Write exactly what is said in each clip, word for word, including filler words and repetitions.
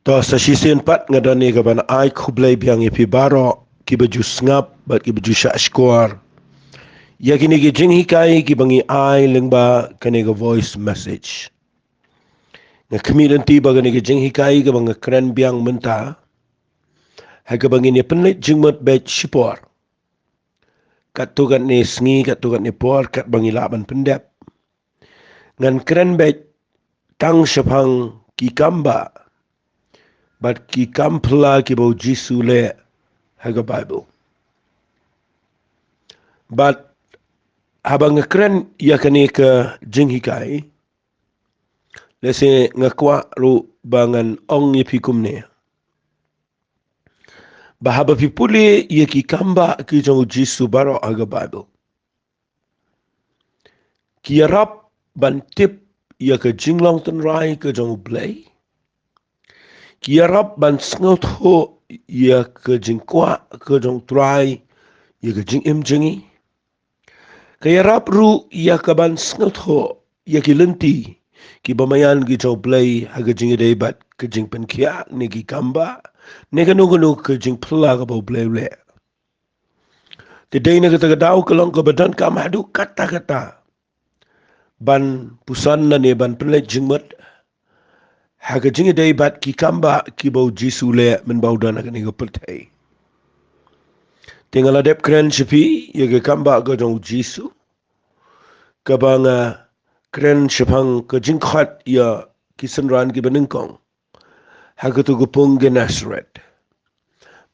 To, sa shisien pat nga don ïa ka ban ai khublei biang ïa phi baroh, ki ba ju sngap bad ki ba ju shah shkor ïa kine ki jinghikai ki ba ngi ai lyngba kane ka voice message. Nga khmih lynti ba kane ka jinghikai ka ba nga kren biang mynta, ha ka ba ngin ïa pynleit jingmut beit shipor. Katto katne sngi, katto katne por, kat ba ngi lah ban pyndep, ngan kren beit tang shaphang ki kambah bad ki kam phylla ki ba u Jisu u leh ha ka Bible. Bad haba nga kren ïa kane ka jinghikai, lehse nga kwah ruh ba ngan ong ïa phi kumne, ba haba phi pule ïa ki kambah ki jong u Jisu baroh ha ka Bible, ki ïarap ban tip ïa ka jinglong tynrai ka jong u Blei. Ki ïarap ban sngewthuh ïa ka jingkwah ka jong u Trai ïa ka jingim jong ngi. Ka ïarap ruh ïa ka ban sngewthuh ïa ki lynti ki ba maïan ki jong u Blei ha ka jingïadei bad ka jingpynkhiah ne ki kambah ne kano kano ka jingphylla ka ba u Blei u leh. Te dei na kata ka daw ka long ka ba donkam haduh katta katta ban puson lane ban pynleit jingmut ha ka jingïadei bad ki kambah ki ba u Jisu u leh mynba u don ha kane ka pyrthei. Te nga la dep kren sha phi ïa ka kambah ka jong u Jisu, ka ba nga kren shaphang ka jingkhot ïa ki synran ki ba nyngkong ha kato ka pung Gennesaret.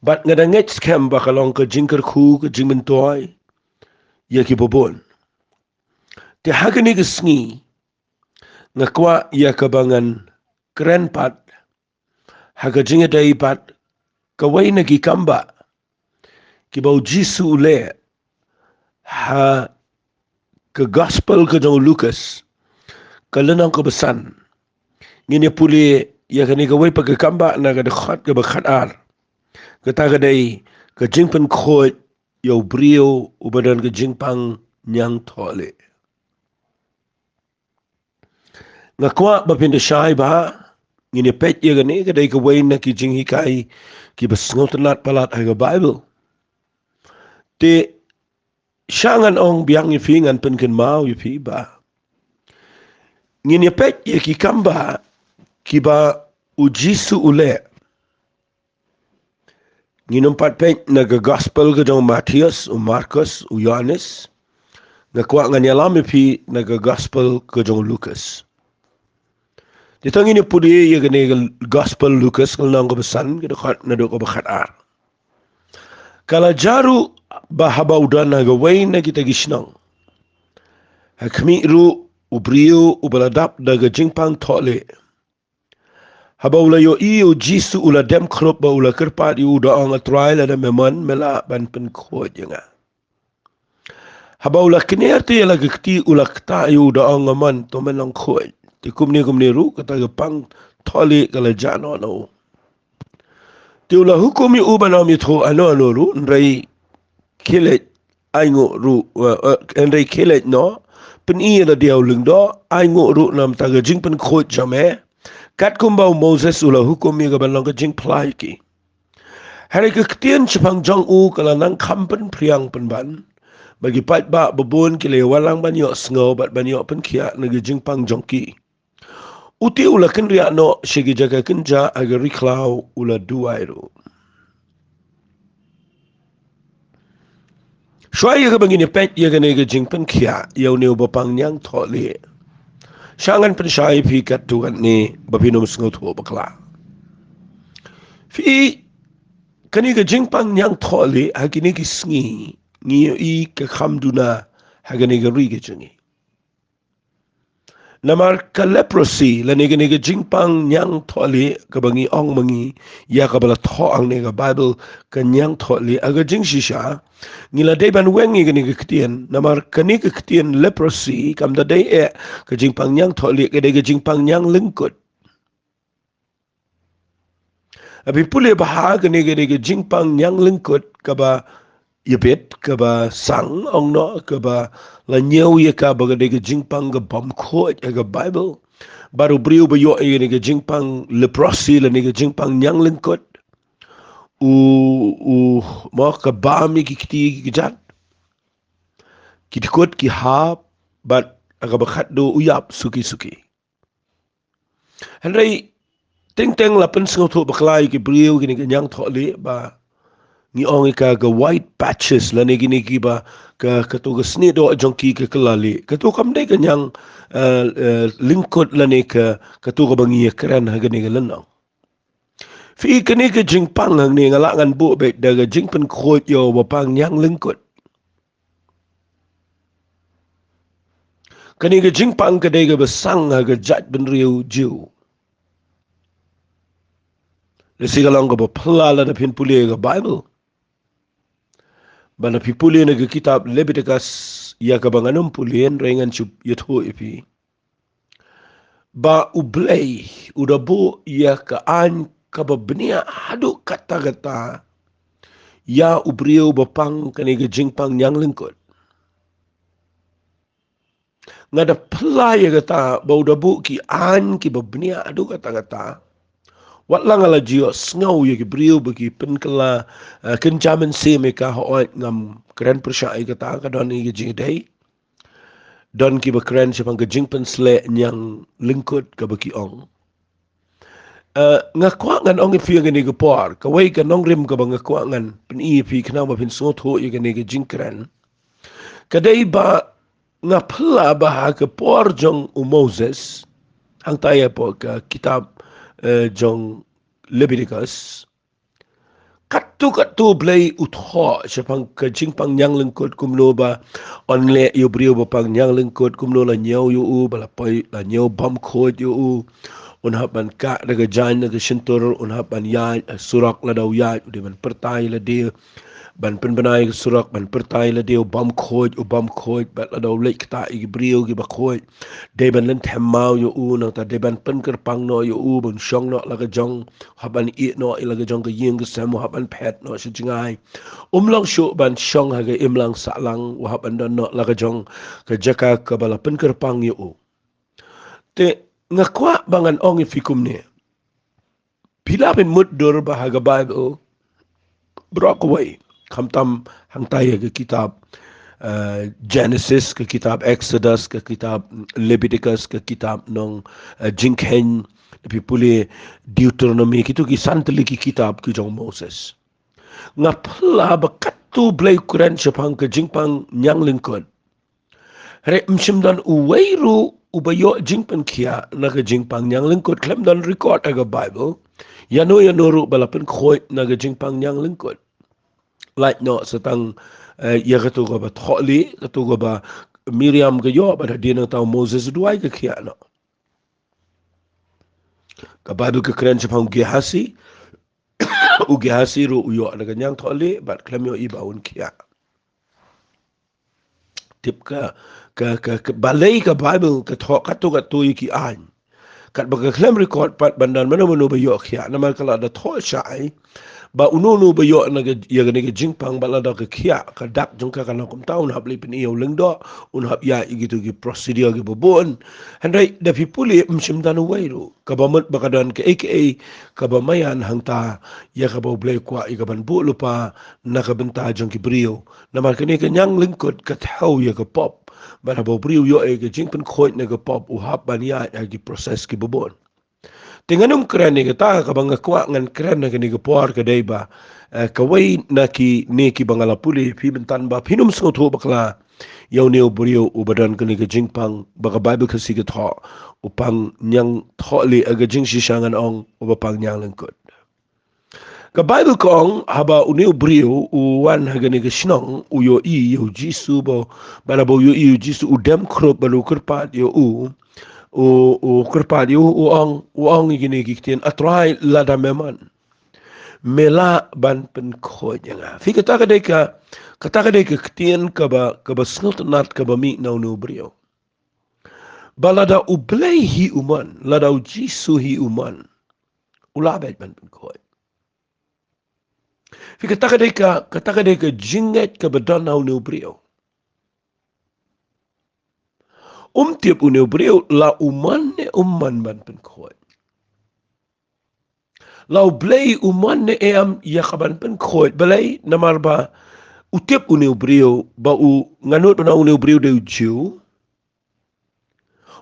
Bad nga da ngeit skhem ba ka long ka jingkyrkhu, ka jingmyntoi ïa ki ba bun. Te ha kane ka sngi nga kwah ïa ka ba ngan kren pat ha ka jingïadei bad kawei na ki kambah ki ba u Jisu u leh ha ka gospel ka jong u Lukas, ka lynnong ka ba san. Ngin ïa pule ïa kane kawei pat ka kambah na ka dkhot ka ba khatar. Kata ka dei ka jingpynkhuid ïa u briew u ba don ka jingpang ñiangthohlieh. Nga kwah ba phin da shai ba ngin ïa peit ïa kane, ka dei kawei na ki jinghikai ki ba sngewtynnat palat ha ka Bible. Te sha ngan ong biang ïa phi, ngan pynkynmaw ïa phi ba ngin ïa peit ïa ki kambah ki ba u Jisu u leh. Ngin ym pat peit na ka gospel ka jong u Mathaios, u Markos, u Ïohannes. Nga kwah ngan ïalam ïa phi na ka gospel ka jong u Lukas. Te to ngin ïa pule ïa kane ka gospel Lukas, ka lynnong ka ba san, ka dkhot naduh ka ba khatar. Ka la jia ruh ba haba u don ha kawei na kita ki shnong, ha khmih ruh u briew u ba la dap da ka jingpang thohlieh. Haba u la ïohi ïa u Jisu u la dem khrup bad u la kyrpad ïa u da ong, A Trai, lada me mon me lah ban pynkhuid ïa nga. Haba u la kner te ïa la ka kti u la ktah ïa u da ong, Nga mon, to men long khuid. Te kumne kumne ruh kata ka pang thohlieh ka la jah noh na u. Te u la hukum ïa u ban ym ïathuh hano hano ruh, hynrei khie leit ainguh ruh, eh, eh, hynrei khie leit noh, pyni ïa lade ha u lyngdoh, ainguh ruh na ka bynta ka jingpynkhuid jong me, katkum ba u Moses u la hukum ïa ka ban long ka jingphla ïa ki. Hynrei ka ktien shaphang jong u ka la nang kham pynphriang pynban, bad ki paidbah ba bun ki la ïa wan lang ban ïohsngew bad ban ïoh pynkhiah na ka jingpang jong ki. U te u la kynriah noh sha ki jaka kynjah ha ka ri khlaw, u la duwai ruh. Shuwa ïa kaba ngin ïa peit ïa kane ka jingpynkhiah ïa une u ba pang ñiangthohlieh, sha ngan pynshai ïa phi katto katne ba phin ym sngewthuh bakla. Phi, kane ka jingpang ñiangthohlieh ha kine ki sngi ngi ïohi ka kham duna ha kane ka ri ka jong ngi. Namar ka leprosy lane kane ka jingpang ñiangthohlieh kaba ngi ong ma ngi ïa kaba la thoh hangne ha ka Bible, ka ñiangthohlieh, ha ka jingshisha ngi la dei ban weng ïa kane ka ktien, namar kane ka ktien leprosy kam da dei eh ka jingpang ñiangthohlieh, ka dei ka jingpang ñianglyngkut. Haba phi pule bha, kane ka dei ka jingpang ñianglyngkut kaba ïabit, kaba sang, ong noh, kaba la ñiew ïa ka ba ka dei ka jingpang ka bym khuid ha ka Bible. Bad u briew ba ïoh ïa kane ka jingpang leprosy lane ka jingpang ñiang lyngkot, u, u, mo, ka bam ïa ki kti ki kjat, ki dkut ki hap, bad ha kaba khatduh u ïap suki suki. Hynrei teng teng la pynsngewthuh bakla ïa ki briew kine ki ñiang thohlieh ba ngi ong ïa ka ka white patches lane kine kiba ka, kato ka snieh doh jong ki ka kylla lieh. Kato kam dei ka ñiang, eh, eh, lyngkot lane ka, kato kaba ngi ïakren ha kane ka lynnong. Phi, kane ka jingpang hangne nga lah ngan buh beit da ka jingpynkhuid ïa uba pang ñiang lyngkot. Kane ka jingpang ka dei kaba sang ha ka jaitbynriew Jiw. Lehse ka long kaba phylla lada phin pule ïa ka Baibl. Ba lada phi pule na ka kitab Lebitikos, ïa kaba ngan ym pule, hynrei ngan shu ïathuh ïa phi ba U Blei u da buh ïa ka aiñ kaba bniah haduh katta katta ïa u briew ba pang kane ka jingpang ñiang lyngkot. Nga da phylla ïa kata ba u da buh ki aiñ kiba bniah haduh katta katta. Wat la nga la ju ïohsngew ïa ki briew ba ki pynkylla, eh, kynja mynsiem ïa ka, hooid, ngam kren pyrshah ïa kata, ka don ïa ka jingdei. Don kiba kren shaphang ka jingpynsleh ñiang lyngkot kaba ki ong. Eh, nga kwah ngan ong ïa phi ha kane ka por, kawei ka nongrim kaba nga kwah ngan pyni ïa phi khnang ba phin sngewthuh ïa kane ka jingkren. Ka dei ba nga phylla ba ha ka por jong u Moses, hangta ïa pdeng ka kitab, eh, jong Lebitikos, katto katto U Blei u thoh shaphang ka jingpang ñiang lyngkot, kumno ba un leh ïa u briew ba pang ñiang lyngkot, kumno la ñiew ïa u, ba la poi la ñiew bymkhuid ïa u. Un hap ban kah da ka jaiñ na ka shyntur, un hap ban ïaid ha surok, lada u ïaid u dei ban pyrta ïa lade, ban pynbna ïa ka surok, ban pyrta ïa lade, u bymkhuid, u bymkhuid, bad lada u leit ktah ïa ki briew kiba khuid, dei ban lynthem maw ïa u, nangta dei ban pynkyrpang noh ïa u, ban shong noh la ka jong, hap ban ïeh noh ïa la ka jong ka ïing ka sem, u hap ban phet noh sha jngai. Um long shuh ban shong ha ka imlang sahlang, u hap ban don noh la ka jong ka jaka kaba la pynkyrpang ïa u. Te nga kwah ba ngan ong ïa phi kumne. Phi lah ban mutdur ba ha ka Baibl baroh kawei, khamtam hangta ïa ka kitab, eh, Genesis, ka kitab Exodus, ka kitab Leviticus, ka kitab nong, eh, Jingkheiñ, phi pule Deuteronomy, kito ki san tylli ki kitab ki jong Moses. Nga phylla ba katto U Blei u kren shaphang ka jingpang ñiang lyngkot. Hynrei ym shym don uwei ruh uba ïoh jingpynkhiah na ka jingpang ñiang lyngkot, khlem don record ha ka Baibl ïano ïano ruh ba la pynkhuid na ka jingpang ñiang lyngkot. Lait noh sa tang, eh, ïa kato kaba thohlieh, kato kaba Miriam ka ïoh, bad hadien nangta u Moses u duwai ka khiah noh. Ka Baibl ka kren shaphang u Gehazi, u Gehazi ruh u ïoh na ka ñiang thohlieh, bad khlem ïohi ba un khiah. Tip ka, ka, ka, ka balei ka Baibl ka thoh katto katto ïa ki aiñ. Katba ka khlem record pat ban don mano mano ba ïoh khiah, namar ka la da thoh shai ba uno uno ba ïoh na ka, ïa kane ka jingpang, ba lada ka khiah, ka dak jong ka kan long kumta, un hap leit pyni ïa u lyngdoh, un hap ïaid ïa kito ki procedure kiba bun. Hynrei da phi pule ym shym don uwei ruh. Kaba mut ba ka don kaei kaei kaba maïan hangta ïa kaba U Blei u kwah ïa kaban buh lypa na ka bynta jong ki briew. Namar kane ka ñiang lyngkot ka thew ïa ka pop. Bad haba u briew u ïoh ïa ka jingpynkhuid na ka pop, u hap ban ïaid ha ki process kiba bun. Te ngan ym kren ïa kata, kaba nga kwah ngan kren ha kane ka por ka dei ba, eh, kawei na kine kiba nga la pule ïa phi mynta, ba phin ym sngewthuh bakla ïa une u briew uba don kane ka jingpang ba ka Baibl Khasi ka thoh u pang ñiang thohlieh, ha ka jingshisha ngan ong uba pang ñiang lyngkot. Ka Baibl ka ong haba une u briew u wan ha kane ka shnong, u ïohi ïa u Jisu ba, bad haba u ïohi ïa u Jisu, u dem khrup bad u kyrpad ïa u, u, u kyrpad ïa u, u ong, u ong ïa kine ki ktien, A Trai, lada me mon, me lah ban pynkhuid ïa nga. Phi, kata ka dei ka, kata ka dei ka ktien kaba, kaba sngewtynnat kaba mih na une u briew. Ba lada U Blei hi u mon, lada u Jisu hi u mon, u lah beit ban pynkhuid. Phi, kata ka dei ka, kata ka dei ka jingngeit kaba don ha une u briew. Um tip une u briew la u mon ne um mon ban pynkhuid. La U Blei u mon ne em ïa ka ban pynkhuid. Balei? Namar ba u tip une u briew ba u, nga nud ba une u briew dei u Jiw.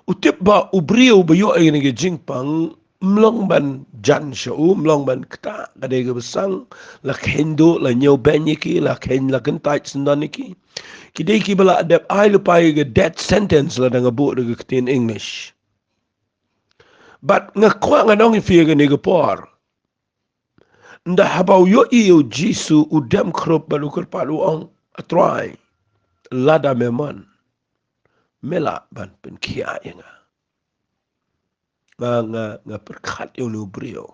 U tip ba u briew ba ïoh ïa kane ka jingpang, um long ban jan sha u, um long ban ktah, ka dei kaba sang, la kheiñ duh, la ñiewbeiñ ïa ki, la kheiñ, la kyntait syndon ïa ki. Ki dei kiba la dep ai lypa ïa ka death sentence lada nga buh da ka ktien English. Bad nga kwah ngan ong ïa phi ïa kane ka por. Ynda haba u ïohi ïa u Jisu u dem khrup bad u kyrpad u ong, A Trai, lada me mon, me lah ban pynkhiah ïa nga. Nga, nga, nga pyrkhat ïa une u briew.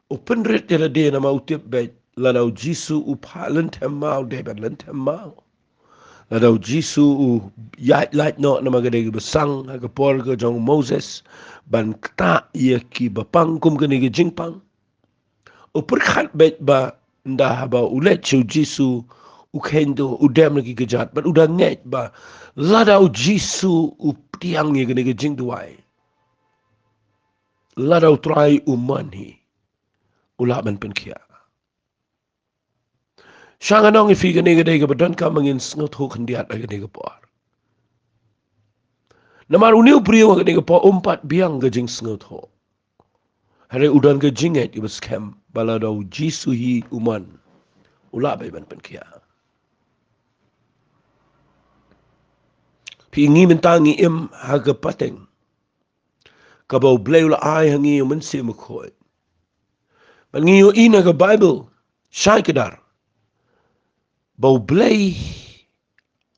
U pynrit ïa lade namar u tip beit lada u Jisu u phah lynthem maw, dei ban lynthem maw. Lada u Jisu u ïaid lait noh namar ka dei kaba sang ha ka por ka jong u Moses ban ktah ïa kiba pang kum kane ka jingpang. U pyrkhat beit ba ynda haba u leit sha u Jisu, u kheiñ duh, u dem na ki kjat, bad u da ngeit ba lada u Jisu u pdiang ïa kane ka jingduwai, lada U Trai u mon hi, u lah ban pynkhiah. Sha ngan ong ïa phi, kane ka dei kaba donkam ba ngin sngewthuh khyndiat ha kane ka por. Namar une u briew ha kane ka por um pat biang ka jingsngewthuh. Hynrei u don ka jingngeit kaba skhem ba lada u Jisu hi u mon, u lah beit ban pynkhiah. Phi, ngi mynta ngi im ha ka pateng kaba U Blei u la ai ha ngi ïa u Mynsiem Bakhuid. Bad ngi ïohi na ka Baibl shai kdar ba U Blei,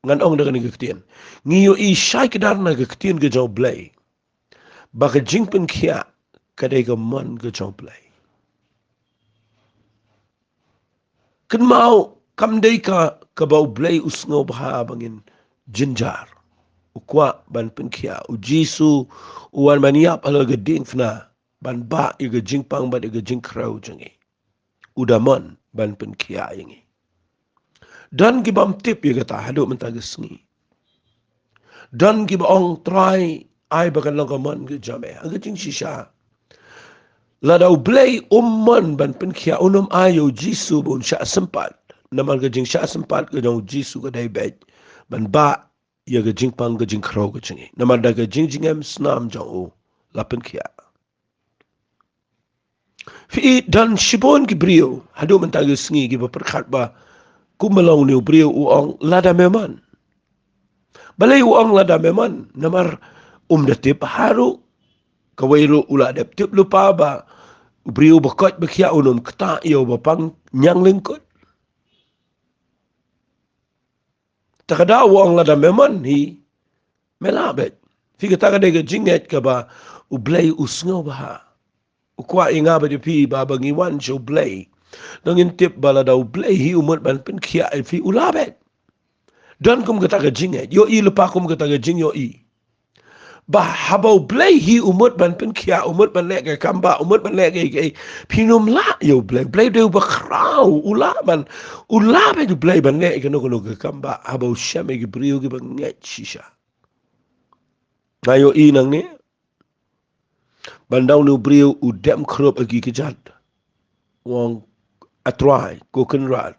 ngan ong da kane ka ktien, ngi ïohi shai kdar na ka ktien ka jong U Blei ba ka jingpynkhiah ka dei ka mon ka jong U Blei. Kynmaw, kam dei ka kaba U Blei u sngewbha ba ngin jynjar. U kwah ban pynkhiah. U Jisu u wan ban ïap ha la ka diengphna ban bah ïa ka jingpang bad ïa ka jingkhrew jong ngi. U da mon ban pynkhiah ïa ngi. Don ki bym tip ïa kata haduh mynta ka sngi. Don kiba ong, Trai, ai ba kan long ka mon ka jong me. Ha ka jingshisha, lada U Blei um mon ban pynkhiah, un ym ai ïa u Jisu ba un shah sympat. Namar ka jingshah sympat ka jong u Jisu ka dei beit ban bah ïa ka jingpang ka jingkhrew ka jong ngi. Namar da ka jingjngem snam jong u la pynkhiah. Phi, don shibun ki briew haduh mynta ka sngi kiba pyrkhat ba kumba long une u briew u ong, lada me mon. Balei u ong lada me mon? Namar um da tip haduh. Kawei ruh u la dep tip lypa ba u briew ba koit ba khiah un ym ktah ïa uba pang ñianglyngkut. Te ka daw u ong lada me mon hi, me lah beit. Phi, kata ka dei ka jingngeit kaba U Blei u sngewbha. U kwah ïa nga bad ïa phi ba haba ngi wan sha U Blei, to ngin tip ba lada U Blei hi u mut ban pynkhiah ïa phi, u lah beit. Don kum kata ka jingngeit, ïohi lypa kum kata ka jingïohi. Ba haba U Blei hi u mut ban pynkhiah, u mut ban leh ka kam bah, u mut ban leh ka, ka, phin ym lah ïa U Blei. U Blei u dei uba khraw, u lah ban, u lah beit U Blei ban leh kano kano ka kam bah haba u shem ïa ki briew kiba ngeit shisha. Nga ïohi nangne ba ynda une u briew u dem khrup ha ki kjat, u ong, A Trai, ko Kynrad,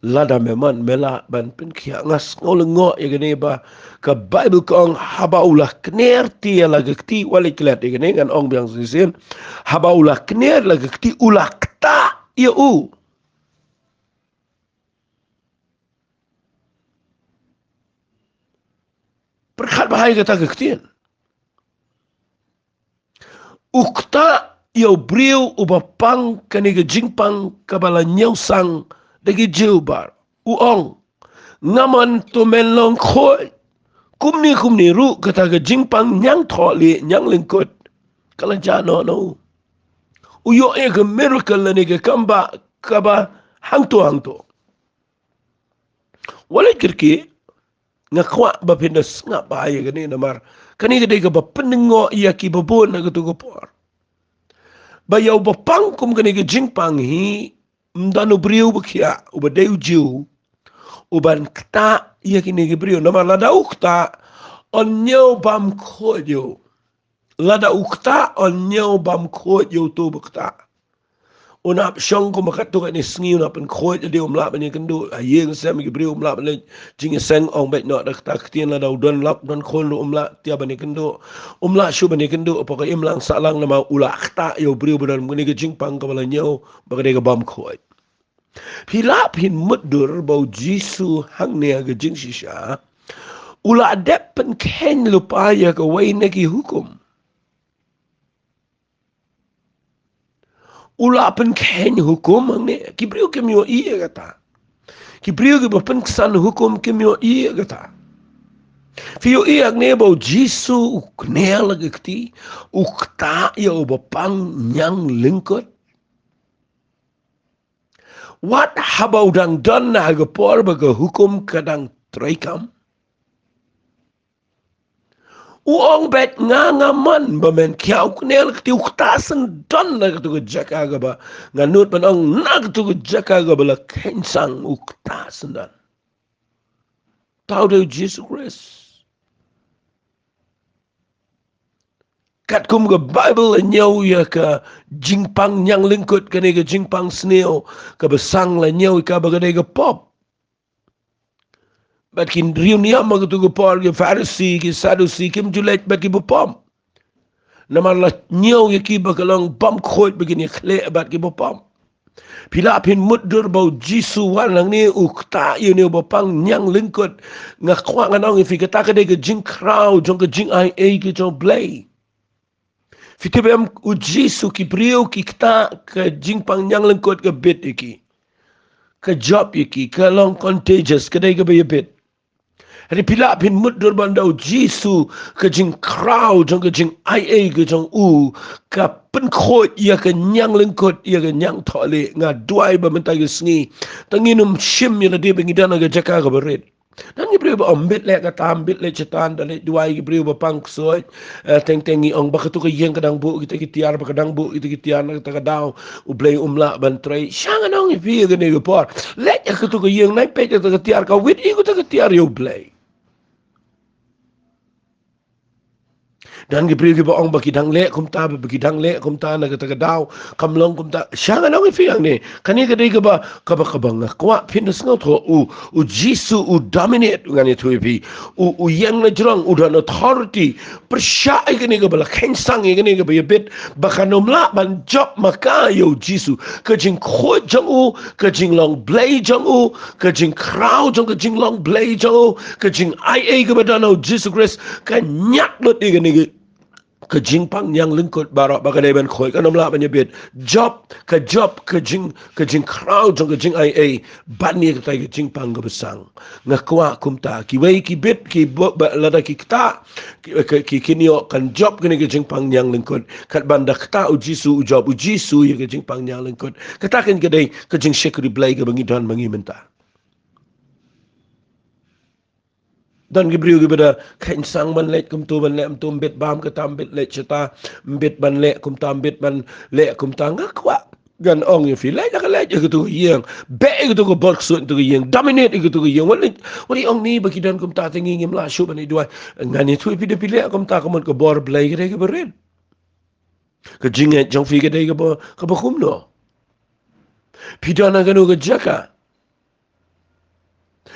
lada me mon me lah ban pynkhiah. Nga sngew lyngngoh ïa kane ba ka Baibl ka ong haba u la kner te ïa la ka kti, wat leit klet ïa kane, ngan ong biang shisien, haba u la kner la ka kti u la ktah ïa u. Pyrkhat bha ïa kata ka ktien. U ktah ïa u briew uba pang kane ka jingpang kaba la ñiewsang da ki Jiw baroh. U ong, nga mon to men long khuid. Kumne kumne ruh kata ka jingpang ñiangthohlieh ñianglyngkut ka la jah noh na u. U ïoh ïa ka miracle lane ka kam bah kaba hangto hangto. Wat leit kyrkieh, nga kwah ba phin da sngap bha ïa kane namar kane ka dei kaba pynlyngngoh ïa kiba bun ha kato ka por. Ba ïa uba pang kum kane ka jingpang hi, ym don u briew ba khiah, uba dei u Jiw, uban ktah ïa kine ki briew. Namar lada u ktah, Un ñiew bam khuid ïa u. Lada u ktah un ñiew bam khuid ïa uto ba ktah. Un ap shong kumba katto katne sngi un ap pynkhuid ïa u, um lah ban ïakynduh. Ha ïing sem ki briew um lah ban leh jingïaseng, ong beit noh da kata ka ktien, lada u don lok don khun ruh um lah tiar ban ïakynduh. Um lah shuh ban ïakynduh hapoh ka imlang sahlang namar u la ktah ïa u briew ba don kane ka jingpang kaba la ñiew ba ka dei ka bam khuid. Phi lah phin mutdur ba u Jisu hangne ha ka jingshisha u la dep pynkheiñ lypa ïa kawei na ki hukum. U la pynkheiñ hukum hangne. Ki briew kim ïohi ïa kata. Ki briew kiba pynksan hukum kim ïohi ïa kata. Phi ïohi hangne ba u Jisu u kner la ka kti, u ktah ïa uba pang ñiang lyngkot. Wat haba u dang don ha ka por ba ka hukum ka dang treikam, u ong beit, nga ngam mon ba men khia. U kner la ka kti, u ktah syndon na katu ka jaka kaba nga nud ban ong na katu ka jaka kaba la kheiñ sang, u ktah syndon. Uta u dei u Jisu Khrist. Katkum ka Baibl la ñiew ïa ka jingpang ñiang lyngkot, kane ka jingpang sniew kaba sang la ñiew ïa ka ba ka dei ka pop. Bad ki riewniam ha katu ka por, ki Pharisi, ki Sadusi, kim ju leit bad kiba pop. Namar la ñiew ïa ki ba ka long bam khuid ba kin ïakhleh bad kiba pop. Phi lah phin mutdur ba u Jisu wan hangne u ktah ïa une uba pang ñiang lyngkot. Nga kwah ngan ong ïa phi, kata ka dei ka jingkhraw jong ka jingaiei ka jong U Blei. Phi tip em, u Jisu, ki briew ki ktah, ka jingpang ñiang lyngkot ka bit ïa ki, ka jop ïa ki, ka long contagious, ka dei kaba ïabit. Hynrei phi lah phin mutdur ba ynda u Jisu, ka jingkhraw jong ka jingaiei ka jong u ka pynkhuid ïa ka ñiang lyngkot, ïa ka ñiang thohlieh. Nga duwai ba mynta ka sngi, tang ngin ym shim ïa lade ba ngi don ha ka jaka kaba rit. Don ki briew ba ong, ym bit leh kata, ym bit leh shata, da leit duwai ki briew ba pang ksuid. Eh, teng teng ngi ong ba katu ka ïing ka dang buh kita ki tiar, ba ka dang buh kita ki tiar, na kata ka daw U Blei um lah ban trei. Sha ngan ong ïa phi ha kane ka por, leit ha katu ka ïing, nai peit kata ka tiar, ka wit ïa kata ka tiar ïa U Blei. Don ki briew kiba ong ba ki dang leh kumta, ba ki dang leh kumta, na kata ka daw kam long kumta. Sha ngan ong ïa phi hangne, kane ka dei kaba, kaba, kaba nga kwah phin da sngewthuh. U, u Jisu u dominate, ngan ïathuh ïa phi. U, u ïeng na jrong, u don authority. Pyrshah ïa kane kaba la kheiñ sang, ïa kane kaba ïabit, ba kan ym lah ban jop ma ka ïa u Jisu. Ka jingkhuid jong u, ka jinglong Blei jong u, ka jingkhraw jong, ka jinglong Blei jong u, ka jingaiei kaba don ha u Jisu Khrist, ka ñiad lut ïa kane ka, ka jingpang ñiang lyngkot baroh ba ka dei ban khuid, kan ym lah ban ïabit. Jop, ka jop ka jing, ka jingkhraw jong ka jingaiei ban ïa kata ka jingpang kaba sang. Nga kwah kumta, kiwei ki bit, ki bo-, ba, lada ki ktah, ki, ki, ki, kin ïoh kan jop kane ka jingpang ñiang lyngkot. Katba ynda ktah u Jisu, u jop u Jisu ïa ka jingpang ñiang lyngkot. Kata kan ka dei ka jingshakri Blei kaba ngi don ma ngi mynta. Don ki briew kiba da kheiñ sang ban leit kumto, ban leh kumto, ym bit bam kata, ym bit leh shata, ym bit ban leh kumta, ym bit ban leh kumta. Nga kwah ngan ong ïa phi, leit la ka leit ïa katu ka ïing, beh ïa katu ka bor ksuid katu ka ïing, dominate ïa katu ka ïing. Wat leit, wat leit ong ni ba ki don kumta te ngi ngim lah shuh ban ïa duwai. Ngan ïathuh ïa phi, da phi leh kumta, ka mut ka bor Blei ka dei kaba rit. Ka jingngeit jong phi ka dei kaba, kaba kumno? Phi don ha kano ka jaka?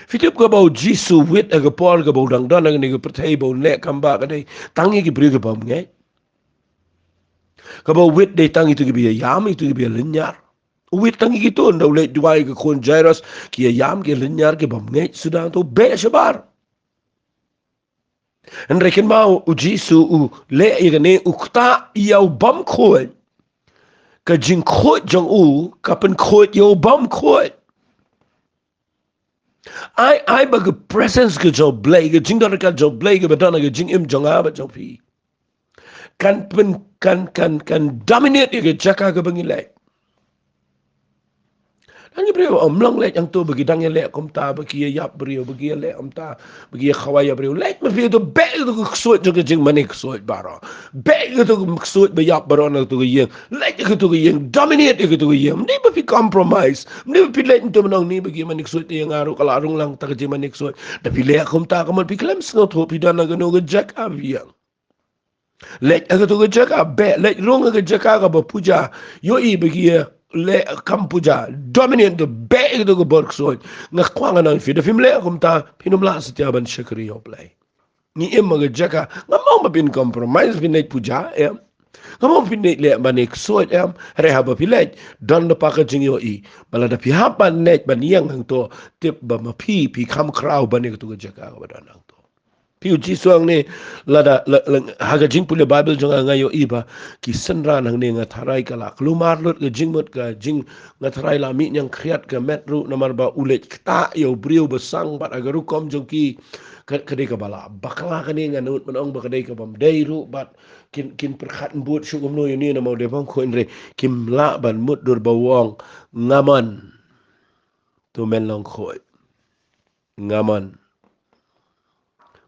Phi tip kaba u Jisu wit ha ka por kaba u dang don ha kane ka pyrthei ba u leh kam ba ka dei tang ïa ki briew kiba bymngeit? Kaba u wit dei tang ïa kito kiba ïam, ïa kito kiba ïalynñiar. U wit tang ïa kito, ynda u leit duwai ïa ka khun Jairus, ki ïaïam, ki ïalynñiar, ki bymngeit suda, to beh shabar. Hynrei kynmaw, u Jisu u leh ïa kane, u ktah ïa u bymkhuid. Ka jingkhuid jong u ka pynkhuid ïa u bymkhuid. Ai, ai ba ka presence ka jong U Blei, ka jingdon ryngkat jong U Blei kaba don ha ka jingim jong nga bad jong phi, kan pyn, kan, kan, kan dominate ïa ka jaka kaba ngi leit. Ngan ïa briew ym long leit hangto ba ki dang ïaleh kumta, ba ki ïa ïap briew, ba ki ïaleh kumta, ba ki ïa khawai ïa briew. Leit ma phi to, beh ïa to ka ksuid jong ka jingmane ksuid baroh. Beh ïa to ka ksuid ba ïap baroh na to ka ïing. Leit ïa to ka ïing, dominate ïa to ka ïing. Ym dei ba phi compromise. Ym dei ba phi leit hangto mynta ni ba ki mane ksuid te ïa nga ruh ka la rung lang ta ka jingmane ksuid. Da phi leh kumta ka mut phi khlem sngewthuh phi don ha kano ka jaka biang. Leit ha kato ka jaka, beh, leit rung ha ka jaka kaba puja. Ïohi ba ki ïa leh kam puja. Dominate to, beh ha kato ka bor ksuid. Nga kwah ngan ong ïa phi, da phim leh kumta, phin ym lah satia ban shakri ïa U Blei. Ngi im ha ka jaka, ngam ong ba phin compromise, phin leit puja, em. Ngam ong phin leit leh mane ksuid, em. Hynrei haba phi leit, don da pa ka jingïohi. Ba lada phi hap ban leit ban ïeng hangto, tip ba ma phi, phi kham khraw ban ïa kato ka jaka kaba don hangto. Phi, U Jisu hangne, lada, la, la, ha ka jingpule Baibl jong nga, nga ïohi ba ki synran hangne, nga tharai ka la kulmar lut ka jingmut, ka jing, nga tharai la mih ñiangkhriat ka met ruh, namar ba u leit ktah ïa u briew ba sang bad ha ka rukom jong ki, ka, ka dei kaba la bakla kane, ngan nud ban ong ba ka dei kaba ym dei ruh, bad kin, kin pyrkhat bud shuh kumno ïa une, namar u dei bym khuid, hynrei kim lah ban mutdur ba u ong, nga mon. To men long khuid. Nga mon.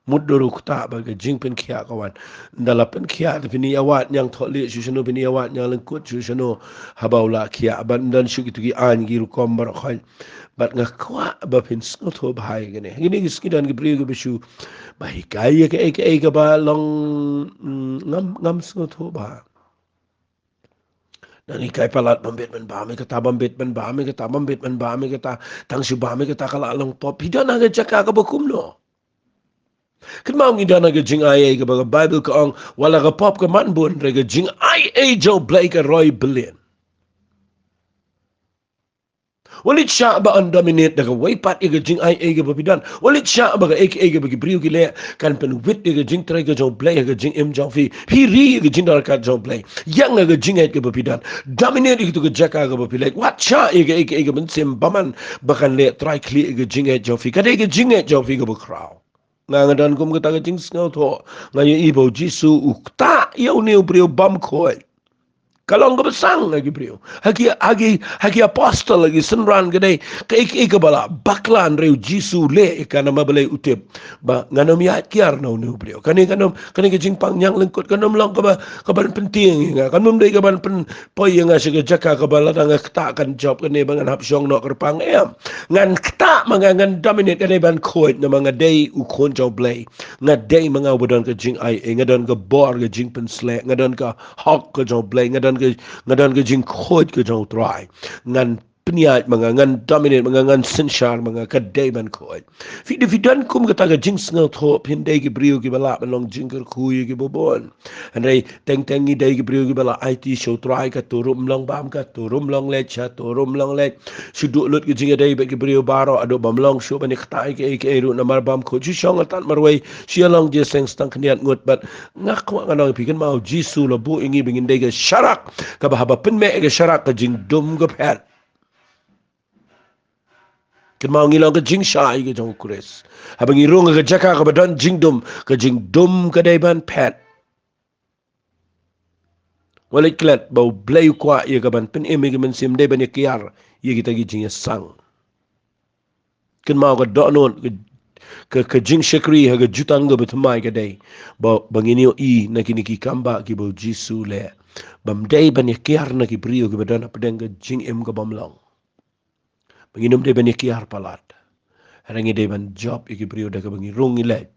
Mutdur u ktah bad ka jingpynkhiah ka wan. Ynda la pynkhiah te phin ïa wad ñiangthohlieh shuh shano, phin ïa wad ñianglyngkut shuh shano, haba u la khiah, bad ym don shuh kito ki aiñ ki rukom baroh khoit. Bad nga kwah ba phin sngewthuh bha ïa kane. Kine ki sngi don ki briew kiba shu ba hikai ïa kaei kaei kaba long, mm, ngam, ngam sngewthuh bha. Nang hikai palat, bam bit ban bam ïa kata, bam bit ban bam ïa kata, bam bit ban bam ïa kata, tang shu bam ïa kata ka la long pop. Phi don ha ka jaka kaba kumno? Kynmaw, ngi don ha ka jingaiei kaba ka Baibl ka ong, wat la ka pop ka man bun, hynrei ka jingaiei jong U Blei ka roi byllian. Wat leit shah ba yn dominate da kawei pat ïa ka jingaiei kaba phi don. Wat leit shah ba kaei kaei kaba ki briew ki leh kan pynwit ïa ka jingtrei ka jong U Blei ha ka jingim jong phi. Phi ri ïa ka jingdonkam jong U Blei. Ïeng ha ka jingngeit kaba phi don. Dominate ïa kato ka jaka kaba phi leit. Wat shah ïa kaei kaei ka mynsiem bymman ba kan leh trai khlieh ïa ka jingngeit jong phi. Ka dei ka jingngeit jong phi kaba khraw. Nga, nga don kum kata ka jingsngewthuh. Nga ïohi ba U Jisu u ktah ïa une u briew bymkhuid. Ka long kaba sang ha ki briew. Ha ki, ha ki, ha ki apostol, ha ki synran ka dei kaei kaei kaba la bakla, hynrei U Jisu u leh ïa ka namar balei? U tip ba ngan ym ïaid kiar na une u briew. Kane kan ym, kane ka jingpang ñianglyngkut kan ym long kaba, kaban pyntieng ïa nga. Kan ym dei kaban pynpoi ïa nga sha ka jaka kaba lada nga ktah kan jop kane ba ngan hap shong noh kyrpang, em. Ngan ktah ma nga, ngan dominate, ka dei ban khuid namar nga dei u khun jong U Blei. Nga dei ma nga uba don ka jingaiei, nga don ka bor ka jingpynsleh, nga don ka hok ka jong U Blei, nga don ka, nga don ka jingkhuid ka jong U Trai. Ngan pynïaid ma nga, ngan dominate ma nga, ngan synshar ma nga, ka dei ban khuid. Phi, phi don kum kata ka jingsngewthuh, phin dei ki briew kiba lah ban long jingkyrkhu ïa kiba bun. Hynrei teng teng ngi dei ki briew kiba la aiti sha U Trai, kato ruh ym long bam, kato ruh ym long leit, shato ruh ym long leit. Shu duh lut ka jingïadei bad ki briew baroh, haduh bym long shuh ban ïa ktah ïa kaei kaei ruh namar bymkhuid. Shu shong ha tad marwei, shu ïalong jingïaseng stang khyndiat ngut, bad nga kwah ngan ong ïa phi, kynmaw, U Jisu u la buh ïa ngi ba ngin dei ka sharak kaba haba pynmeh ïa ka sharak ka jingdum ka phet. Kynmaw, ngi long ka jingshai ka jong U Khrist. Haba ngi rung ha ka jaka kaba don jingdum, ka jingdum ka dei ban phet. Wat leit klet ba U Blei u kwah ïa ka ban pynim ïa ka mynsiem, ym dei ban ïa kiar ïa kita ki jingïaseng. Kynmaw, ka dohnud, ka, ka, ka jingshakri ha ka jutang kaba thymmai ka dei ba, ba ngin ïohi na kine ki kambah kiba U Jisu u leh ba ym dei ban ïa kiar na ki briew kiba don hapdeng ka jingim ka bym long. Ba ngin ym dei ban ïa kiar palat. Hynrei ngi dei ban jop ïa ki briew da kaba ngi rung ngi leit.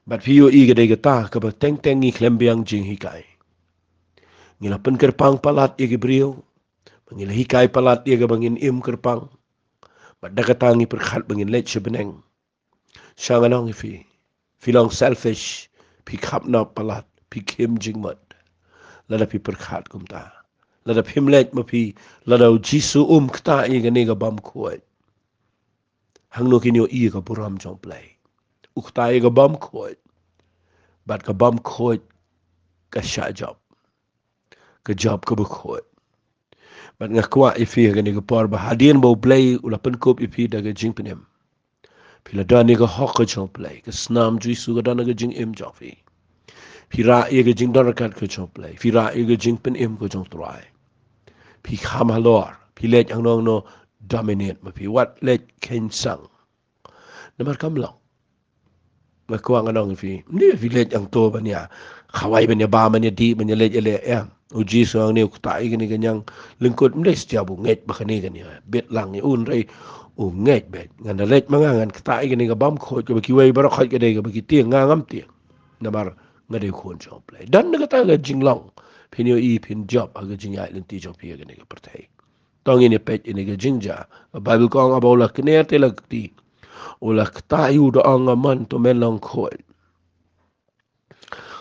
Bad phi ïohi, ka dei kata kaba teng teng ngi khlem biang jinghikai. Ngi la pynkyrpang palat ïa ki briew. Ba ngi la hikai palat ïa ka ba ngin im kyrpang. Bad da kata ngi pyrkhat ba ngin leit sha bneng. Sha ngan ong ïa phi, phi long selfish, phi khapnop palat, phi khim jingmut. Lada phi pyrkhat kumta, lada phim leit ma phi, lada U Jisu um ktah ïa kane ka bymkhuid, hangno kin ïohi ïa ka burom jong U Blei? U ktah ïa ka bymkhuid, bad ka bymkhuid ka shah jop. Ka jop kaba khuid. Bad nga kwah ïa phi ha kane ka por ba hadien ba U Blei u la pynkup ïa phi da ka jingpynim, phi la don ïa ka hok ka jong U Blei, ka snam Jisu ka don ha ka jingim jong phi. Phi rah ïa ka jingdon ryngkat ka jong U Blei, phi rah ïa ka jingpynim ka jong U Trai. Phi kham halor, phi leit hangno hangno, dominate ma phi, wat leit kheiñ sang. Namar kam long. Nga kwah ngan ong ïa phi, ym dei phi leit hangto ban ïa khawai, ban ïa bam, ban ïa dih, ban ïa leit ïa leh, em. U Jisu hangne u ktah ïa kane ka ñiang lyngkut, ym dei sa jia ba u ngeit ba kane kan ïa bit lang ïa u, hynrei u ngeit beit. Ngan da leit ma nga, ngan ktah ïa kane ka bam khuid kaba kiwei baroh khuid ka dei kaba ki tieng, nga ngam tieng. Namar nga dei u khun jong U Blei. Don na kata ka jinglong phin ïohi phin jop ha ka jingïaid lynti jong phi ha kane ka pyrthei. To ngin ïa peit ïa kane ka jingjia. Ka Baibl ka ong, haba u la kner te la kti, u la ktah ïa u da ong, nga mon, to men long khuid.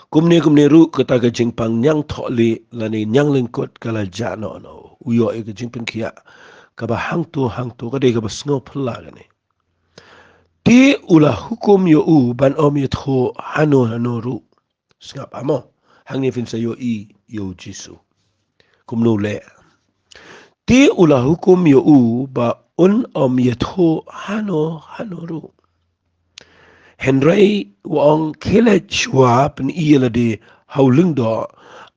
Kumne kumne ruh kata ka jingpang ñiang thohlieh lane ñiang lyngkut ka la jah noh noh. U ïoh ïa ka jingpynkhiah kaba hangto hangto, ka dei kaba sngewphylla kane. Te u la hukum ïa u ban ym ïathuh hano hano ruh. Sngap, amo. Hangne phin sa ïohi ïa u Jisu kumno u leh. Te u la hukum ïa u ba un ym ïathuh hano hano ruh. Hynrei u ong, khie leit shuwa, pyni ïa lade ha u lyngdoh,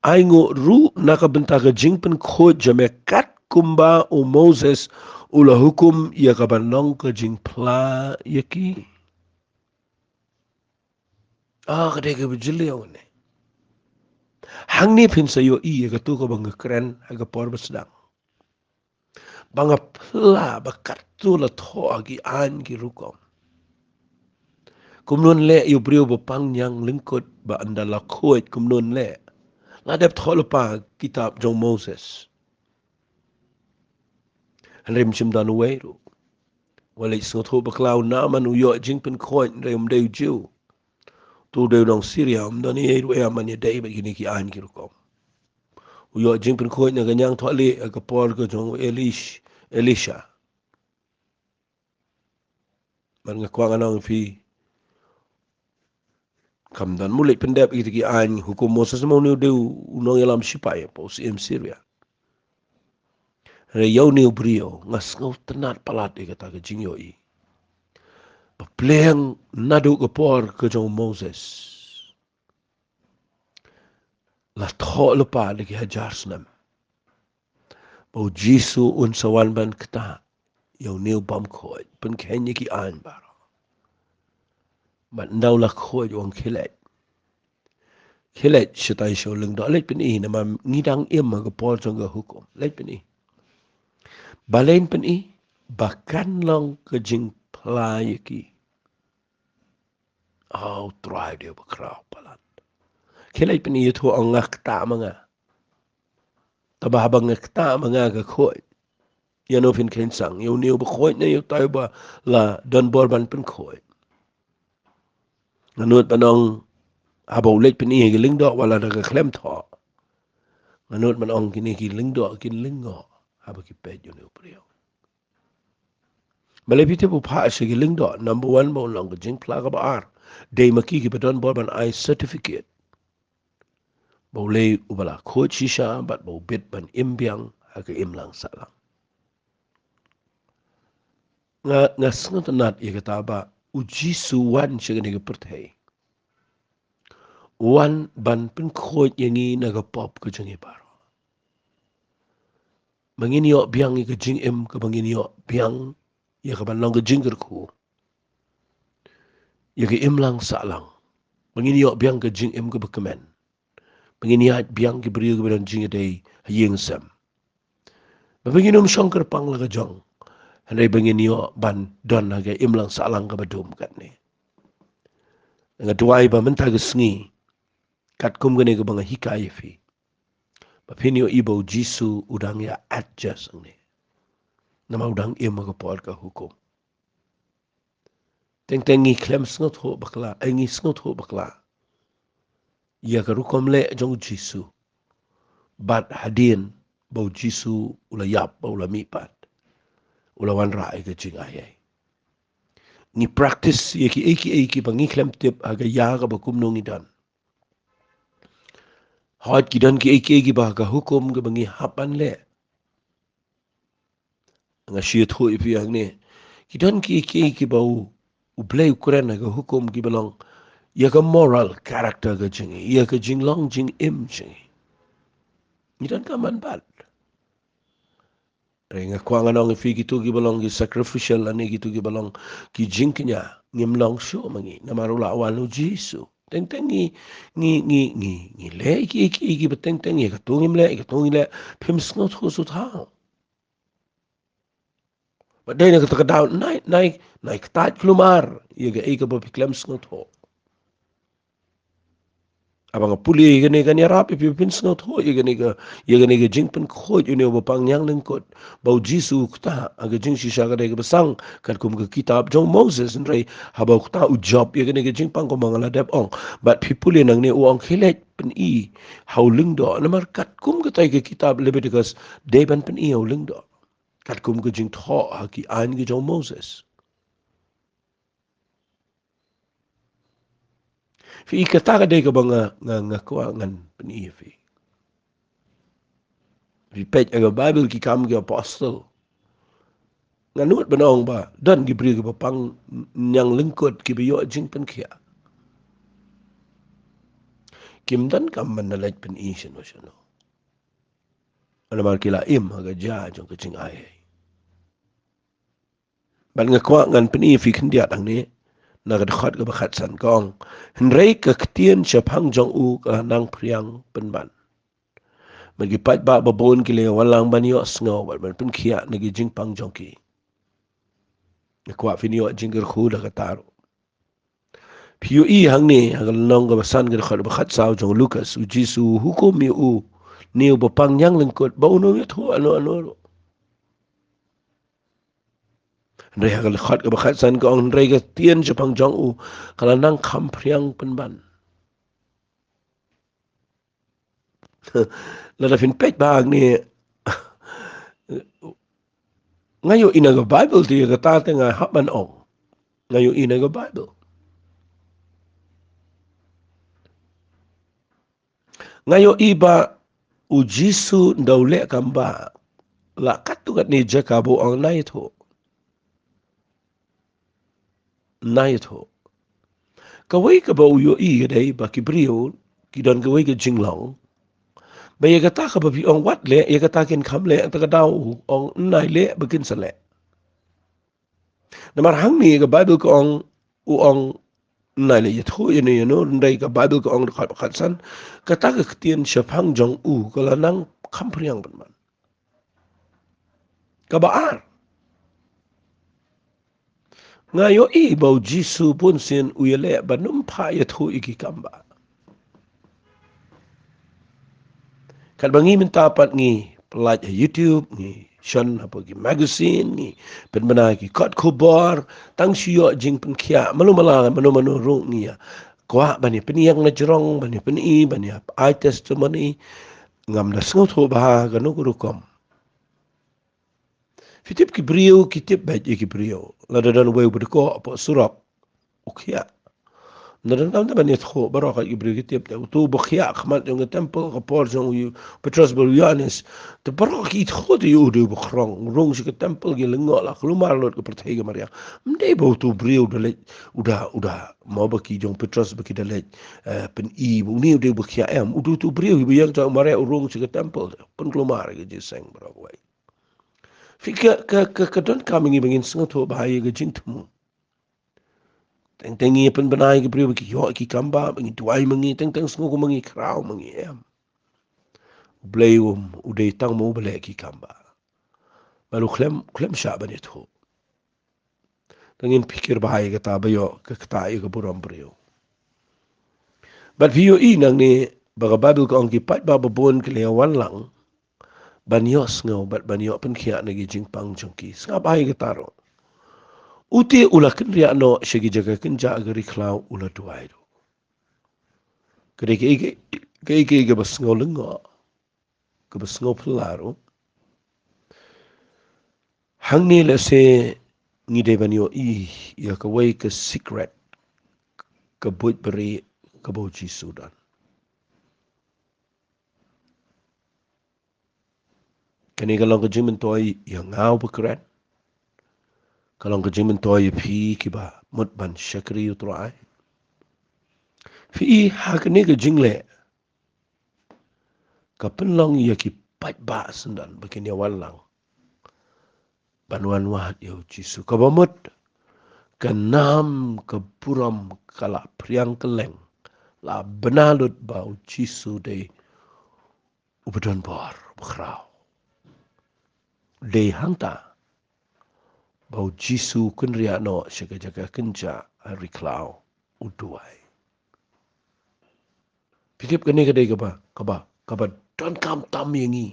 ainguh ruh na ka bynta ka jingpynkhuid jong me, kat kumba u Moses u la hukum ïa ka ban long ka jingphla ïa ki. Ah, ka dei kaba jylliew ne. Hangne phin sa ïohi ïa kato kaba nga kren ha ka por ba sdang, ba nga phla ba katto la thoh ha ki aiñ ki rukom. Kumno un leh ïa u briew ba pang ñiang lyngkut ba ynda la khuid, kumno un leh? La dep thoh lypa kitab jong Moses. Hynrei ym shym don uwei ruh. Wat leit sngewthuh bakla, u Naaman u ïoh jingpynkhuid hynrei um dei u Jiw. Uto u dei u nong Syria, um don ei ruh ei ban ïadei bad kine ki aiñ ki rukom. U ïoh jingpynkhuid na ka ñiang thohlieh ha ka por ka jong u Elish, Elisha. Bad nga kwah ngan ong ïa phi, kam don mo leit pyndep ïa kita ki aiñ hukum Moses, mo, une u dei u nongïalam shipai hapoh u syiem Syria. Hynrei ïa une u briew nga sngewtynnad palat ïa kata ka jingïohi. Ba pliang naduh ka por ka jong u Moses, la thoh lypa da ki hajar snem ba u Jisu un sa wan ban ktah ïa une u bym khuid, pynkheiñ ïa ki aiñ baroh. Bad ynda u la khuid u ong, khie leit. Khie leit shatai sha u lyngdoh, leit pyni, namar ngi dang im ha ka por jong ka hukum. Leit pyni. Balei phin pyni? Ba kan long ka jingphla ïa ki. Aw, Trai, dei ba khraw palat. Khie leit pyni, ïathuh, ong, nga ktah ma nga. Tangba haba nga ktah ma nga ka khuid, ïano phin kheiñ sang? Ïa une uba khuid ne ïa utai uba la don bor ban pynkhuid? Nga nud ban ong, haba u leit pyni ha ki lyngdoh, wat la da ka khlem thoh, nga nud ban ong kine ki lyngdoh kin lyngngoh haba ki peit ïa une u briew. Balei phi tip u phah sha ki lyngdoh? Number one, ba un long ka jingphla. Kaba ar, dei ma ki kiba don bor ban ai certificate ba u lei uba la khuid shisha bad ba u bit ban im biang ha ka imlang sahlang. Nga, nga sngewtynnad ïa kata ba u Jisu wan sha kane ka pyrthei, wan ban pynkhuid ïa ngi na ka pop ka jong ngi baroh. Ba ngin ïoh biang ïa ka jingim kaba ngin ïoh biang ïa ka ban long ka jingkyrkhu ïa ka imlang sahlang. Ba ngin ïoh biang ka jingim kaba kmen. Ba ngin ïaid biang ki briew kiba don jingïadei ha ïing sem. Ba ngin ym shong kyrpang la ka jong, hynrei ba ngin ïoh ban don ha ka imlang sahlang kaba dum katne. Nga duwai ba mynta ka sngi, katkum kane kaba nga hikai ïa phi, ba phin ïohi ba u Jisu u dang ïa adjust hangne. Namar u dang im ha ka por ka hukum. Teng teng ngi khlem sngewthuh bakla, eh, ngi sngewthuh bakla ïa ka rukom leh jong u Jisu. Bad hadien ba u Jisu u la ïap, ba u la mihpat, u la wanrah ïa ka jingai ei. Ngi practice ïa kiei kiei kiba ngi khlem tip ha ka ïa kaba kumno ngi don. Hooid, ki don kiei kiei kiba ha ka hukum kiba ngi hap ban leh. Nga shu ïathuh ïa phi hangne, ki don kiei kiei kiba u, u Blei u kren ha ka hukum kiba long ïa ka moral character ka jong ngi, ïa ka jinglong jingim jong ngi. Ngi donkam ban bat. Hynrei nga kwah ngan ong ïa phi, kito kiba long ki sacrificial lane kito kiba long ki jingkñia, ngim long shuh ma ngi. Namar u la wan u Jisu. Teng teng ngi, ngi, ngi, ngi, ngi leh ki, ki, ki, kiba teng teng, ïa kato ngim leh, ïa kato ngi leh, phim sngewthuh shuh thaw. Bad dei na kata ka daw, nai, nai, nai kata khlumar ïa kaei kaba phi khlem sngewthuh. Haba nga pule ïa kane kan ïarap ïa phi ba phin sngewthuh ïa kane ka, ïa kane ka jingpynkhuid ïa une uba pang ñiang lyngkut. Ba u Jisu u kta ha ka jingshisha ka dei kaba sang katkum ka kitab jong u Moses, hynrei haba u kta u jop ïa kane ka jingpang kumba nga la dep ong. Bad phi pule nangne u ong khie leit pyni ha u lyngdoh. Namar katkum katei ka kitab Leviticus dei ban pyni ha u lyngdoh. Katkum ka jingthoh ha ki aiñ ki jong u Moses. Phi, kata ka dei kaba nga, nga, nga kwah ngan pyni ïa phi. Phi peit ha ka Baibl Ki Kam ki Apostol. Nga nud ban ong ba don ki briew kiba pang ñiang lyngkut kiba ïoh jingpynkhiah. Kim donkam ban da leit pyni shano shano. Namar ki la im ha ka jia jong ka jingai. Bad nga kwah ngan pyni ïa phi khyndiat hangne na ka dkhot kaba khatsan, ka ong: Hynrei ka ktien shaphang jong u ka la nang phriang pynban. Bad ki paidbah babun ki la ïa wan lang ban ïohsngew bad ban pynkhiah na ki jingpang jong ki. Nga kwah phin ïoh jingkyrkhu da kata ruh. Phi ïohi hangne ha ka lynnong kaba san, ka dkhot kaba khatsaw jong u Lukas, u Jisu u hukum ïa une uba pang ñiang lyngkut ba un ym ïathuh ano ano ruh. Hynrei ha ka dkhot kaba khatsan ka ong: Hynrei ka ktien shaphang jong u ka la nang kham phriang pynban. Lada phin peit bha hangne, nga ïohi na ka Baibl te ïa kata te nga hap ban ong. Nga ïohi na ka Baibl. Nga ïohi ba u Jisu ynda u leh kam ba, la katto katne jaka ba u ong, nai ïathuh. Nai ïathuh. Kawei kaba u ïohi ka dei ba ki briew ki don kawei ka jinglong ba ïa kata kaba phi ong wat leh, ïa kata kin kham leh, ta ka daw u ong nai leh ba kin sa leh. Namar hangne ka Baibl ka ong, u ong nai leh ïathuh ïano ïano, hynrei ka Baibl ka ong dkhot ba khatsan, kata ka ktien shaphang jong u ka la nang kham phriang pynban. Kaba ar, nga ïohi ba u Jisu bunsien u ïaleh ban ym pat ïathuh ïa ki kam ba. Katba ngi mynta pat ngi pyllait ha YouTube, ngi shon hapoh ki magazine, ngi pynbna ki kot khubor, tang shu ïoh jingpynkhiah, mano mala, mano mano ruh ngi ïa kwah ban ïa pynïeng na jrong, ban ïa pyni, ban ïa ai testimony. Ngam da sngewthuh bha kano ka rukom. Phi tip ki briew ki tip beit ïa ki briew. Lada don uwei uba dkoh hapoh surok, u khiah. Ynda donkam te ban ïathuh, baroh ki briew ki tip te uto uba khiah ha khmat jong ka temple ka por jong u Petros bad u Ïoannis. Te baroh ki tip te u dei uba khrong, u rung sha ka temple, ki lyngngoh la kulmar lut ka pyrthei ka mariang. Ym dei ba uto u briew u da leit, u da, u da, mo ba ki jong u Petros ba ki da leit, eh, pyni ba une u dei uba khiah, em. U dei uto u briew uba ïeng sha u mareh, u rung sha ka temple, pynkulmar ïa ka jingïaseng baroh kawei. Phi, ka, ka, ka, ka donkam ïa ngi ba ngin sngewthuh bha ïa ka jingthmu. Teng teng ngi pynbna ïa ki briew ba ki ïoh ki kam ba, ba ngi duwai ma ngi, teng teng sngew kumba ngi khraw ma ngi, em. U Blei um, u dei tang ma u ba leh ki kam ba. Bad u khlem, khlem shah ban ïathuh. Te ngin pyrkhat bha ïa kata ba ïoh ka ktah ïa ka burom briew. Bad phi ïohi nangne ba ka Baibl ka ong ki paidbah babun ki la ïa wan lang ban ïohsngew bad ban ïoh pynkhiah na ki jingpang jong ki. Sngap bha ïa kata ruh. Ute u la kynriah noh sha ki jaka kynjah ka ri khlaw, u la duwai ruh. Ka dei kaei kaei, kaei kaei kaba sngew lyngngoh, kaba sngew phylla ruh. Hangne lehse ngi dei ban ïohi ïa kawei ka secret, ka buit bri kaba u Jisu u don. Kane ka long ka jingmyntoi ïa nga uba kren. Ka long ka jingmyntoi ïa phi kiba mut ban shakri ïa u Trai. Phi i ha kane ka jingleh, ka pynlong ïa ki paidbah syndon ba kin ïa wan lang ban wan wad ïa u Jisu. Kaba mut, ka nam ka burom ka la phriang kylleng, la bna lut ba u Jisu dei uba don bor, uba khraw. Dei hangta ba u Jisu u kynriah noh sha ka jaka kynjah ha ri khlaw, u duwai. Phi tip kane ka dei kaba, kaba, kaba donkam tam ïa ngi.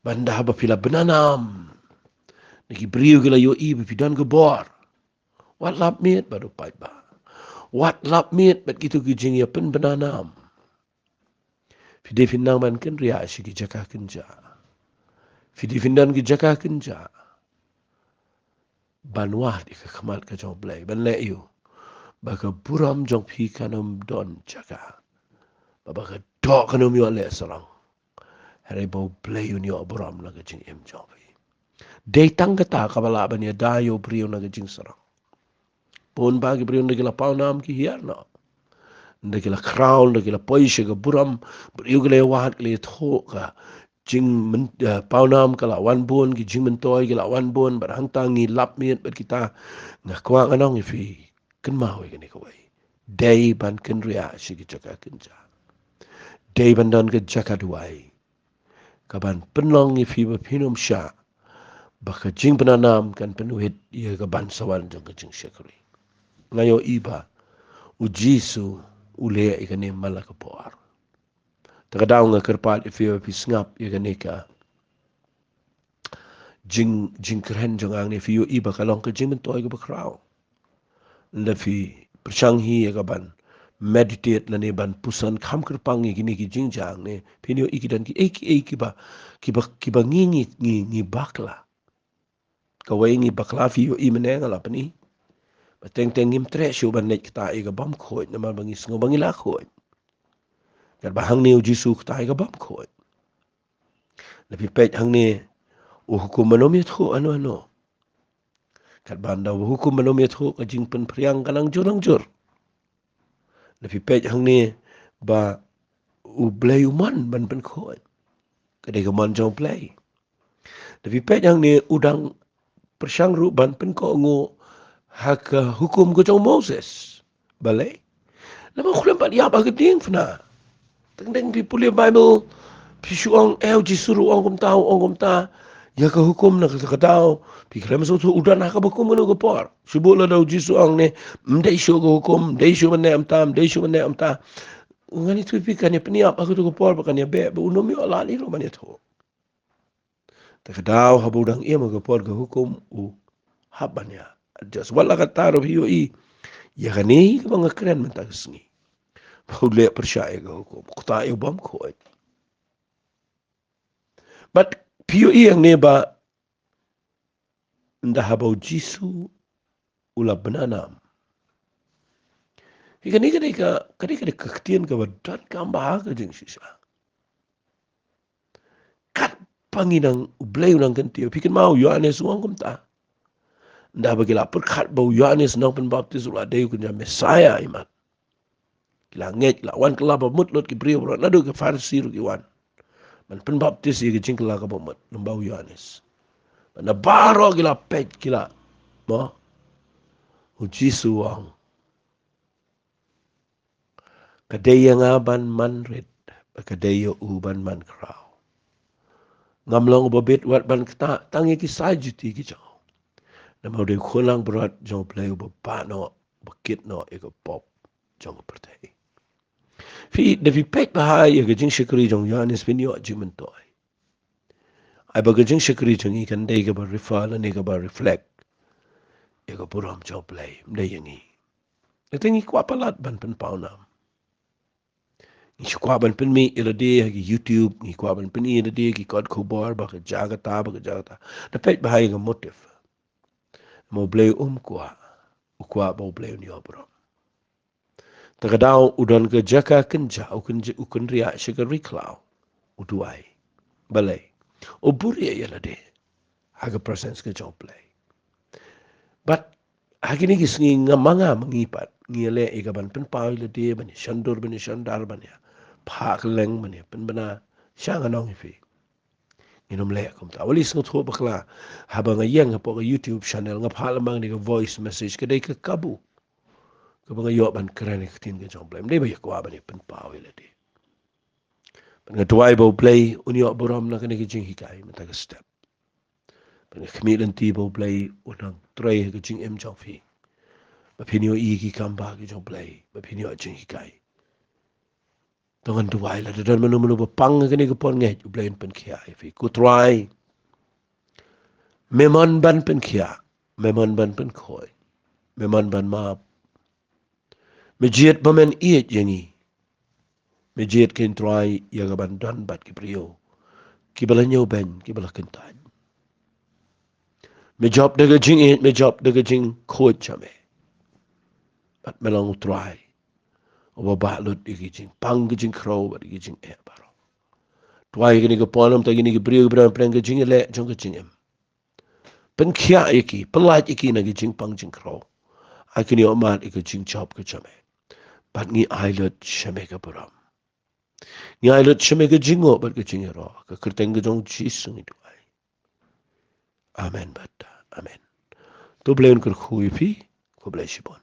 Ban da haba phi la bna nam na ki briew ki la ïohi ba phi don ka bor, wat lap miet bad u paidbah. Wat lap miet bad kito ki jingïapynbna nam. Phi dei phin nang ban kynriah sha ki jaka kynjah. Phi dei phin don ki jaka kynjah ban wad ïa ka khmat ka jong u Blei, ban leh ïa u ba ka burom jong phi kan ym don jaka, ba, ba ka doh kan ym ïoh leh sarong. Hynrei ba u Blei un ïoh burom na ka jingim jong phi. Dei tang kata kaba lah ban ïada ïa u briew na ka jingsarong. Bun ba ki briew ynda ki la paw nam ki hiar noh. Ynda ki la khraw, ynda ki la poi sha ka burom, briew ki la ïawad, ki la ïathuh, ka jingmyn-, eh, paw nam ka la wan bun, ki jingmyntoi ki la wan bun, bad hangta ngi lap miet bad kita. Nga kwah ngan ong ïa phi, kynmaw ïa kane kawei. Dei ban kynriah sha ki jaka kynjah. Dei ban don ka jaka duwai kaban pynlong ïa phi ba phin ym shah ba ka jingbna nam kan pynwit ïa ka ban sa wan jong ka jingshakri. Nga ïohi ba u Jisu u leh ïa kane man la ka por. Te ka daw nga kyrpad ïa phi ba phi sngap ïa kane ka jing, jingkren jong nga hangne, phi ïohi ba ka long ka jingmyntoi kaba khraw. Ynda phi pyrshang hi ïa ka ban meditate lane ban puson kham kyrpang ïa kine ki jingjia hangne, phin ïohi ki don kiei kiei kiba, kiba, kiba ngi, ngi, ngi, ngi bakla. Kawei ngi bakla, phi ïohi mynne nga la pyni ba teng teng ngim treh shuh ban leit ktah ïa ka bym khuid namar ba ngi sngew ba ngi la khuid. Katba hangne u Jisu u ktah ïa ka bym khuid. Lada phi peit hangne, u hukum ban ym ïathuh hano hano. Katba ynda u hukum ban ym ïathuh, ka jingpynphriang ka nang jur nang jur. Lada phi peit hangne ba u Blei u mon ban pynkhuid. Ka dei ka mon jong u Blei. Lada phi peit hangne, u dang pyrshang ruh ban pynkohnguh ha ka hukum ka jong u Moses. Balei? Namar u khlem pat ïap ha ka diengphna. Teng teng phi pule Baibl, phi shu ong, eh, u Jisu ruh u ong kumta, u ong kumta. Ïa ka hukum na kata ka daw phi khlem sngewthuh u don ha kaba kum kano ka por. Shu buh lada u Jisu u ong ne, ym dei shuh ka hukum, ym dei shuh ban neh kumta, ym dei shuh ban neh kumta. Ngan ïathuh ïa phi, kan ïa pynïap ha kato ka por bad kan ïa beh, bad un ym ïoh lad ei ruh ban ïathuh. Te ka daw haba u dang im ha ka por ka hukum u hap ban ïa adjust. Wat la katta ruh phi ïohi, ïa kane hi kaba nga kren mynta ka sngi, ba u leh pyrshah ïa ka hukum, u ktah ïa u bym khuid. Bad phi ïohi hangne ba ynda haba u Jisu u la bna nam, hi kane ka dei ka, ka dei ka dei ka ktien kaba donkam bha ha ka jingshisha. Katba ngi nang, u Blei u nang kyntiew. Phi kynmaw u Ïoannis u ong kumta. Ynda ba ki la pyrkhat ba u Ïoannis Nongpynbaptis u la dei u kynja Messaïah, imat, ki la ngeit, ki la wan kylla ba mut lut ki briew baroh, naduh ki Pharisi ruh ki wan ban pynbaptis ïa ka jingkylla kaba mut lyngba u Ïoannis. Bad na baroh ki la peit, ki la, mo, u Jisu u ong, ka dei ïa nga ban man rit, bad ka dei ïa u ban man khraw. Ngam long uba bit wat ban ktah tang ïa ki sai juti ki jong u. Namar u dei u khun langbrot jong u Blei uba bah noh, uba kit noh ïa ka pop jong ka pyrthei. Phi, lada phi peit bha ïa ka jingshakri jong u Ïoannis, phin ïoh jingmyntoi. Ai ba ka jingshakri jong ngi kan dei kaba refer lane kaba reflect ïa ka burom jong u Blei, ym dei ïa ngi. Te ngi kwah palat ban pynpaw nam. Ngi shu kwah ban pynmih ïa lade ha ki YouTube, ngi kwah ban pyni ïa lade ha ki kot khubor ba ka jia kata, ba ka jia kata. Lada peit bha ïa ka motive. Namar u Blei um kwah, u kwah ba u Blei un ïoh burom. Te ka daw u don ka jaka kynjah, u kynja-, u kynriah sha ka ri khlaw, u duwai. Balei? U buhrieh ïa lade ha ka presence ka jong u Blei. Bad ha kine ki sngi nga ma nga ma ngi pat ngi ïaleh ïa ka ban pynpaw ïa lade, ban ïa shon dur, ban ïa shon dar, ban ïa phah kylleng, ban ïa pynbna. Sha ngan ong ïa phi, Ngin ym leh kumta. Wat la sngewthuh bakla, haba nga ïeng hapoh ka YouTube channel, nga phah lem bad kane ka voice message, ka dei ka kabu kaba nga ïoh ban kren ïa ka ktien ka jong U Blei. Ym dei ba ïa kwah ban ïa pynpaw ïa lade. Bad nga duwai ba U Blei un ïoh burom na kane ka jinghikai mynta ka step. Bad nga khmih lynti ba U Blei un nang trei ha ka jingim jong phi, ba phin ïohi ki kambah ki jong U Blei, ba phin ïoh jinghikai. To ngan duwai, lada don mano mano ba pang ha kane ka por ngeit, U Blei un pynkhiah ïa phi. Ko Trai, me mon ban pynkhiah, me mon ban pynkhuid, me mon ban map. Me jied ba men ïeit ïa ngi. Me jied, ko Trai, ïa ka ban don bad ki briew kiba la ñiewbeiñ, kiba la kyntait. Me jop da ka jingïeit, me jop da ka jingkhuid sha me. Bad me long U Trai uba bah lut ïa ki jingpang, ki jingkhrew bad ki jingeh baroh. Trai, kine ki por, namar kine ki briew kiba don pdeng ka jingïaleh jong ka jingim, pynkhiah ïa ki, pyllait ïa ki na ki jingpang jingkhrew. Ai kin ïoh mad ïa ka jingjop ka jong me. Bad ngi ai lut sha me ka burom. Ngi ai lut sha me ka jingnguh bad ka jingïaroh. Ha ka kyrteng ka jong U Jisu ngi duwai. Amen bad amen. To U Blei un kyrkhu ïa phi. Khublei shibun.